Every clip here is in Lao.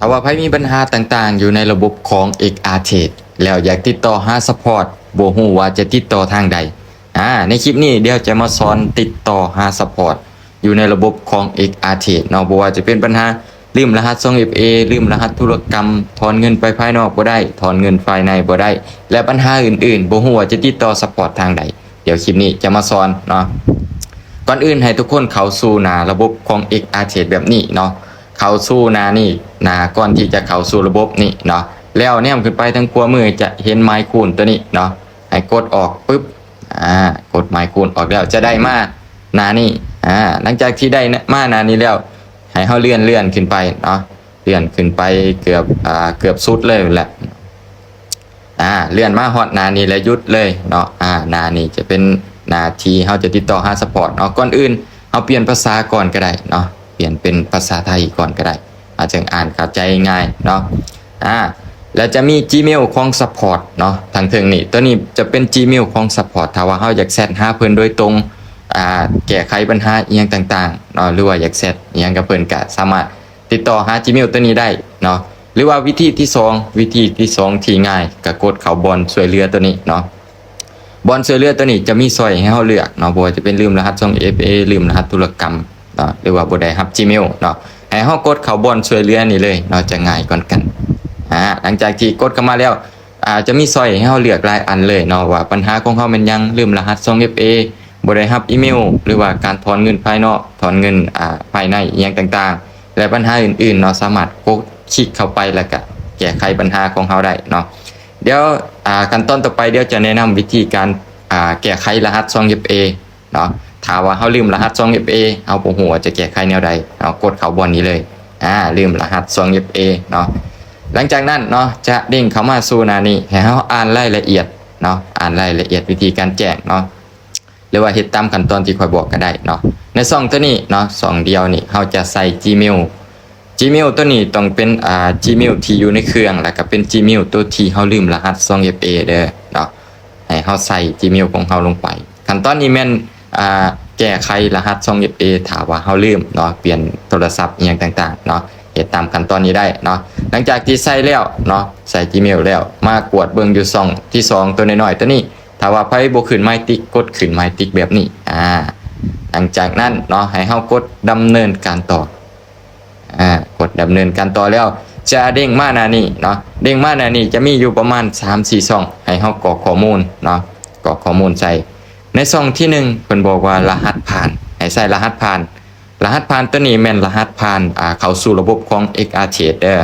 ຖ້າວ່າໃຜມີບັນຫາຕ່າງໆຢູ່ໃນລະບົບຂອງ ເອັກອາເທຣດ ແລ້ວຢາກຕິດຕໍ່ຫາຊັບພອດ ບໍ່ຮູ້ວ່າຈະຕິດຕໍ່ທາງໃດ ອາ ໃນຄລິບນີ້ດຽວຈະມາສອນຕິດຕໍ່ຫາຊັບພອດຢູ່ໃນລະບົບຂອງ ເອັກອາເທຣດ ເນາະ, ບໍ່ວ່າຈະເປັນບັນຫາລືມລະຫັດສອງເອັຟເອ ລືມລະຫັດທຸລະກຳ, ຖອນເງິນໄປພາຍນອກບໍ່ໄດ້, ຖອນເງິນພາຍໃນບໍ່ໄດ້ ແລະ ບັນຫາອື່ນໆ ບໍ່ຮູ້ວ່າຈະຕິດຕໍ່ຊັບພອດທາງໃດ. ດຽວຄລິບນີ້ຈະມາສອນເນາະ. ກ່ອນອື່ນໃຫ້ທຸກຄົນເຂົ້າສູ່ໜ້າລະບົບຂອງ ເອັກອາເທຣດ ແບບນີ້ເນາະ, ເຂົ້າສູ່ໜ້ານີ້ ໜ້າກ່ອນທີ່ຈະເຂົ້າສູ່ລະບົບນີ້ເນາະ, ແລ້ວແນມຂຶ້ນໄປທາງຂວາມືຈະເຫັນໝາຍຄູນຕົວນີ້ເນາະ, ໃຫ້ກົດອອກປຶບ ອາ ກົດໝາຍຄູນອອກແລ້ວຈະໄດ້ມາໜ້ານີ້. ອາ ຫຼັງຈາກທີ່ໄດ້ມາໜ້ານີ້ແລ້ວ ໃຫ້ເຮົາເລື່ອນ ເລື່ອນຂຶ້ນໄປເນາະ, ເລື່ອນຂຶ້ນໄປເກືອບ ອາ ເກືອບສຸດເລີຍແຫຼະ. ອາ ເລື່ອນມາຮອດໜ້ານີ້ແລ້ວຢຸດເລີຍເນາະ. ອາ ໜ້ານີ້ຈະເປັນໜ້າທີ່ເຮົາຈະຕິດຕໍ່ຫາຊັບພອດເນາະ. ກ່ອນອື່ນເຮົາປ່ຽນພາສາກ່ອນກໍໄດ້ເນາະ, ປ່ຽນເປັນພາສາໄທກ່ອນກໍໄດ້ ອາ ຈຶ່ງອ່ານເຂົ້າໃຈງ່າຍເນາະ. ອາ ແລ້ວຈະມີ Gmail ຂອງ support ເນາະ ທາງເທິງນີ້. ຕົວນີ້ຈະເປັນ Gmail ຂອງ support ຖ້າວ່າເຮົາຢາກແຊັດຫາເພິ່ນໂດຍຕົງ ອາ ແກ້ໄຂບັນຫາອີ່ຫຍັງຕ່າງໆເນາະ ຫຼືວ່າຢາກແຊັດອີ່ຫຍັງກັບເພິ່ນ ກະສາມາດຕິດຕໍ່ຫາ Gmail ຕົວນີ້ໄດ້ເນາະ. ຫຼືວ່າວິທີທີສອງ ວິທີທີສອງທີ່ງ່າຍ ກະກົດເຂົ້າບ່ອນຊ່ວຍເຫຼືອຕົວນີ້ເນາະ. ບ່ອນຊ່ວຍເຫຼືອຕົວນີ້ຈະມີຊ້ອຍໃຫ້ເຮົາເລືອກເນາະ, ບໍ່ວ່າຈະເປັນລືມລະຫັດສອງເອັຟເອ ລືມລະຫັດທຸລະກຳເນາະ ຫຼືວ່າບໍ່ໄດ້ຮັບ Gmail ເນາະ, ໃຫ້ເຮົາກົດເຂົ້າບ່ອນຊ່ວຍເຫຼືອນີ້ເລີຍເນາະ ຈະງ່າຍກວ່າກັນ. ອາ ຫຼັງຈາກທີ່ກົດເຂົ້າມາແລ້ວ ອາ ຈະມີຊ້ອຍໃຫ້ເຮົາເລືອກຫຼາຍອັນເລີຍເນາະ ວ່າບັນຫາຂອງເຮົາແມ່ນຫຍັງ, ລືມລະຫັດສອງເອັຟເອ ບໍ່ໄດ້ຮັບອີເມວ ຫຼືວ່າການຖອນເງິນພາຍນອກ, ຖອນເງິນ ອາ ພາຍໃນ ອີ່ຫຍັງຕ່າງໆ ແລະ ບັນຫາອື່ນໆເນາະ, ສາມາດກົດຄລິກເຂົ້າໄປ ແລ້ວກະແກ້ໄຂບັນຫາຂອງເຮົາໄດ້ເນາະ. ດຽວ ອາ ຂັ້ນຕອນຕໍ່ໄປ ດຽວຈະແນະນຳວິທີການ ອາ ແກ້ໄຂລະຫັດສອງເອັຟເອເນາະ. ຖ້າວ່າເຮົາລືມລະຫັດສອງເອັຟເອ ເຮົາບໍ່ຮູ້ວ່າຈະແກ້ໄຂແນວໃດເນາະ, ກົດເຂົ້າບ່ອນນີ້ເລີຍ ອາ ລືມລະຫັດສອງເອັຟເອເນາະ. ຫຼັງຈາກນັ້ນເນາະ ຈະເດ້ງເຂົ້າມາສູ່ໜ້ານີ້ ໃຫ້ເຮົາອ່ານລາຍລະອຽດເນາະ, ອ່ານລາຍລະອຽດວິທີການແຈ້ງເນາະ ຫຼືວ່າເຮັດຕາມຂັ້ນຕອນທີ່ຂ້ອຍບອກກໍໄດ້ເນາະ. ໃນຊ່ອງຕົວນີ້ເນາະ ຊ່ອງດຽວນີ້ ເຮົາຈະໃສ່ Gmail. Gmail ຕົວນີ້ຕ້ອງເປັນ ອາ Gmail ທີ່ຢູ່ໃນເຄື່ອງ ແລ້ວກໍເປັນ Gmail ຕົວທີ່ເຮົາລືມລະຫັດສອງເອັຟເອເດີເນາະ, ໃຫ້ເຮົາໃສ່ Gmail ຂອງເຮົາລົງໄປ. ຂັ້ນຕອນນີ້ແມ່ນ ອາ ແກ້ໄຂລະຫັດສອງເອັຟເອ ຖ້າວ່າເຮົາລືມເນາະ, ປ່ຽນໂທລະສັບອີ່ຫຍັງຕ່າງໆເນາະ, ເຮັດຕາມຂັ້ນຕອນນີ້ໄດ້ເນາະ. ຫຼັງຈາກທີ່ໃສ່ແລ້ວເນາະ, ໃສ່ Gmail ແລ້ວ ມາກວດເບິ່ງຢູ່ຊ່ອງທີສອງ ຕົວນ້ອຍໆຕົວນີ້. ຖ້າວ່າໃຜບໍ່ຂຶ້ນໝາຍຕິກ ກົດຂຶ້ນໝາຍຕິກແບບນີ້ ອາ ຫຼັງຈາກນັ້ນເນາະ ໃຫ້ເຮົາກົດດຳເນີນການຕໍ່ ອາ ກົດດຳເນີນການຕໍ່ແລ້ວ ຈະເດ້ງມາໜ້ານີ້ເນາະ, ເດ້ງມາໜ້ານີ້ຈະມີຢູ່ປະມານສາມສີ່ຊ່ອງ ໃຫ້ເຮົາກອກຂໍ້ມູນເນາະ, ກອກຂໍ້ມູນໃສ່. ໃນຊ່ອງທີໜຶ່ງ ເພິ່ນບອກວ່າລະຫັດຜ່ານ ໃຫ້ໃສ່ລະຫັດຜ່ານ. ລະຫັດຜ່ານຕົວນີ້ແມ່ນລະຫັດຜ່ານ ອາ ເຂົ້າສູ່ລະບົບຂອງ ເອັກອາເທຣດ ເດີ.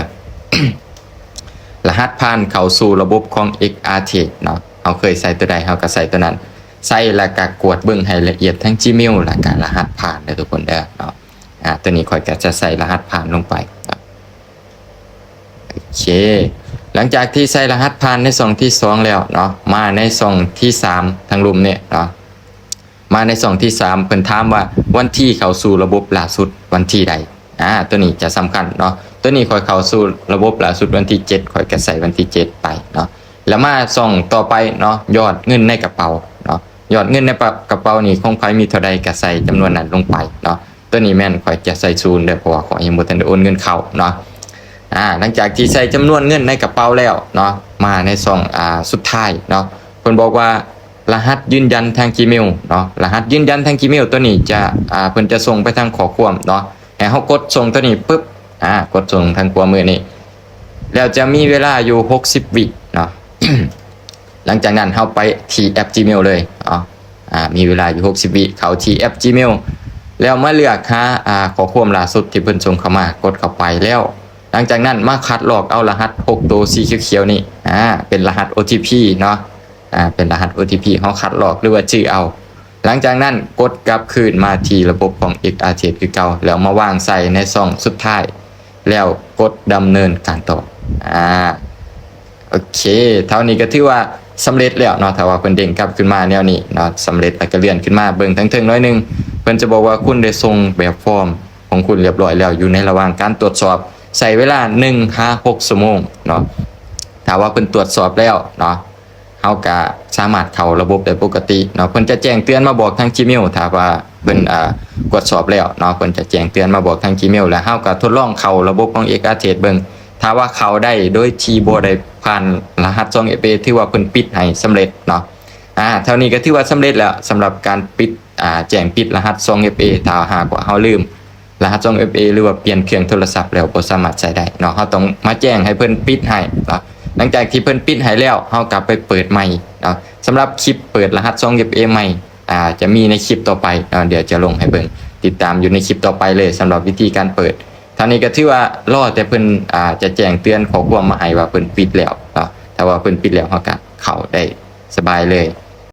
ລະຫັດຜ່ານເຂົ້າສູ່ລະບົບຂອງ ເອັກອາເທຣດ ເນາະ, ເຮົາເຄີຍໃສ່ຕົວໃດເຮົາກໍໃສ່ຕົວນັ້ນ ໃສ່ແລ້ວກໍກວດເບິ່ງໃຫ້ລະອຽດທັງ Gmail ແລ້ວກໍລະຫັດຜ່ານເດີທຸກຄົນເດີເນາະ. ອາ ຕົວນີ້ຂ້ອຍກໍຈະໃສ່ລະຫັດຜ່ານລົງໄປເນາະ. ໂອເຄ ຫຼັງຈາກທີ່ໃສ່ລະຫັດຜ່ານໃນຊ່ອງທີສອງແລ້ວເນາະ, ມາໃນຊ່ອງທີສາມທາງລຸ່ມນີ້ເນາະ. ມາໃນຊ່ອງທີສາມ ເພິ່ນຖາມວ່າວັນທີເຂົ້າສູ່ລະບົບລ່າສຸດວັນທີໃດ? ອາ ຕົວນີ້ຈະສຳຄັນເນາະ. ຕົວນີ້ຂ້ອຍເຂົ້າສູ່ລະບົບລ່າສຸດວັນທີເຈັດ ຂ້ອຍກໍໃສ່ວັນທີເຈັດໄປເນາະ. ແລ້ວມາຊ່ອງຕໍ່ໄປເນາະ, ຍອດເງິນໃນກະເປົາເນາະ. ຍອດເງິນໃນປະ ກະເປົານີ້ຂອງໃຜມີເທົ່າໃດກໍໃສ່ຈຳນວນນັ້ນລົງໄປເນາະ. ຕົວນີ້ແມ່ນຂ້ອຍຈະໃສ່ສູນເດີ ເພາະວ່າຂ້ອຍຍັງບໍ່ທັນໄດ້ໂອນເງິນເຂົ້າເນາະ. ອາ ຫຼັງຈາກທີ່ໃສ່ຈຳນວນເງິນໃນກະເປົາແລ້ວເນາະ, ມາໃນຊ່ອງ ອາ ສຸດທ້າຍເນາະ, ເພິ່ນບອກວ່າ ລະຫັດຢືນຢັນທາງ Gmail ເນາະ. ລະຫັດຢືນຢັນທາງ Gmail ຕົວນີ້ຈະ ອາ ເພິ່ນຈະສົ່ງໄປທາງຂໍ້ຄວາມເນາະ, ໃຫ້ເຮົາກົດສົ່ງຕົວນີ້ປຶບ ອາ ກົດສົ່ງທາງຂວາມືນີ້ ແລ້ວຈະມີເວລາຢູ່ຫົກສິບວິເນາະ. ຫຼັງຈາກນັ້ນເຮົາໄປທີ່ແອັບ Gmail ເລີຍເນາະ. ອາ ມີເວລາຢູ່ຫົກສິບວິ ເຂົ້າທີ່ແອັບ Gmail ແລ້ວມາເລືອກຫາ ອາ ຂໍ້ຄວາມລ່າສຸດທີ່ເພິ່ນສົ່ງເຂົ້າມາ, ກົດເຂົ້າໄປແລ້ວ ຫຼັງຈາກນັ້ນມາຄັດລອກເອົາລະຫັດຫົກໂຕສີຂຽວໆນີ້ ອາ ເປັນລະຫັດ ໂອ ທີ ພີ ເນາະ. ອາ ເປັນລະຫັດ ໂອ ທີ ພີ ເຮົາຄັດລອກ ຫຼືວ່າຈື່ເອົາ. ຫຼັງຈາກນັ້ນກົດກັບຄືນມາທີ່ລະບົບຂອງ ເອັກອາເທຣດ ຄືເກົ່າ ແລ້ວມາວາງໃສ່ໃນຊ່ອງສຸດທ້າຍ ແລ້ວກົດດຳເນີນການຕໍ່. ອາ ໂອເຄ ເທົ່ານີ້ກໍຖືວ່າສຳເລັດແລ້ວເນາະ. ຖ້າວ່າເພິ່ນເດ້ງກັບຂຶ້ນມາແນວນີ້ເນາະ, ສຳເລັດ ແລ້ວກໍເລື່ອນຂຶ້ນມາເບິ່ງທາງເທິງໜ້ອຍໜຶ່ງ, ເພິ່ນຈະບອກວ່າຄຸນໄດ້ສົ່ງແບບຟອມຂອງຄຸນລຽບຮ້ອຍແລ້ວ, ຢູ່ໃນລະຫວ່າງການຕວດສອບ ໃຊ້ເວລາໜຶ່ງຫາຫົກຊົ່ວໂມງເນາະ. ຖ້າວ່າເພິ່ນຕວດສອບແລ້ວເນາະ, ເຮົາກະສາມາດເຂົ້າລະບົບໄດ້ປົກກະຕິເນາະ. ເພິ່ນຈະແຈ້ງເຕືອນມາບອກທາງ Gmail ຖ້າວ່າເພິ່ນ ອາ ກວດສອບແລ້ວເນາະ, ເພິ່ນຈະແຈ້ງເຕືອນມາບອກທາງ Gmail ແລ້ວເຮົາກະທົດລອງເຂົ້າລະບົບຂອງ ເອັກອາເທຣດ ເບິ່ງ. ຖ້າວ່າເຂົ້າໄດ້ໂດຍທີ່ບໍ່ໄດ້ຜ່ານລະຫັດສອງເອັຟເອ ຖືວ່າເພິ່ນປິດໃຫ້ສຳເລັດເນາະ. ອາ ເທົ່ານີ້ກໍຖືວ່າສຳເລັດແລ້ວ ສຳລັບການປິດ ອາ ແຈ້ງປິດລະຫັດສອງເອັຟເອ ຖ້າຫາກວ່າເຮົາລືມລະຫັດສອງເອັຟເອ ຫຼືວ່າປ່ຽນເຄື່ອງໂທລະສັບແລ້ວບໍ່ສາມາດໃຊ້ໄດ້ເນາະ. ເຮົາຕ້ອງມາແຈ້ງໃຫ້ເພິ່ນປິດໃຫ້ເນາະ. ຫຼັງຈາກທີ່ເພິ່ນປິດໃຫ້ແລ້ວ ເຮົາກັບໄປເປີດໃໝ່ເນາະ. ສຳລັບຄລິບເປີດລະຫັດສອງເອັຟເອ ໃໝ່ ອາ ຈະມີໃນຄລິບຕໍ່ໄປເນາະ, ດຽວຈະລົງໃຫ້ເບິ່ງ. ຕິດຕາມຢູ່ໃນຄລິບຕໍ່ໄປເລີຍ ສຳລັບວິທີການເປີດ. ເທົ່ານີ້ກໍຖືວ່າລໍແຕ່ເພິ່ນ ອາ ຈະແຈ້ງເຕືອນຂໍ້ຄວາມມາໃຫ້ວ່າເພິ່ນປິດແລ້ວເນາະ. ຖ້າວ່າເພິ່ນປິດແລ້ວ ເຮົາກໍເຂົ້າໄດ້ສະບາຍເລີຍ.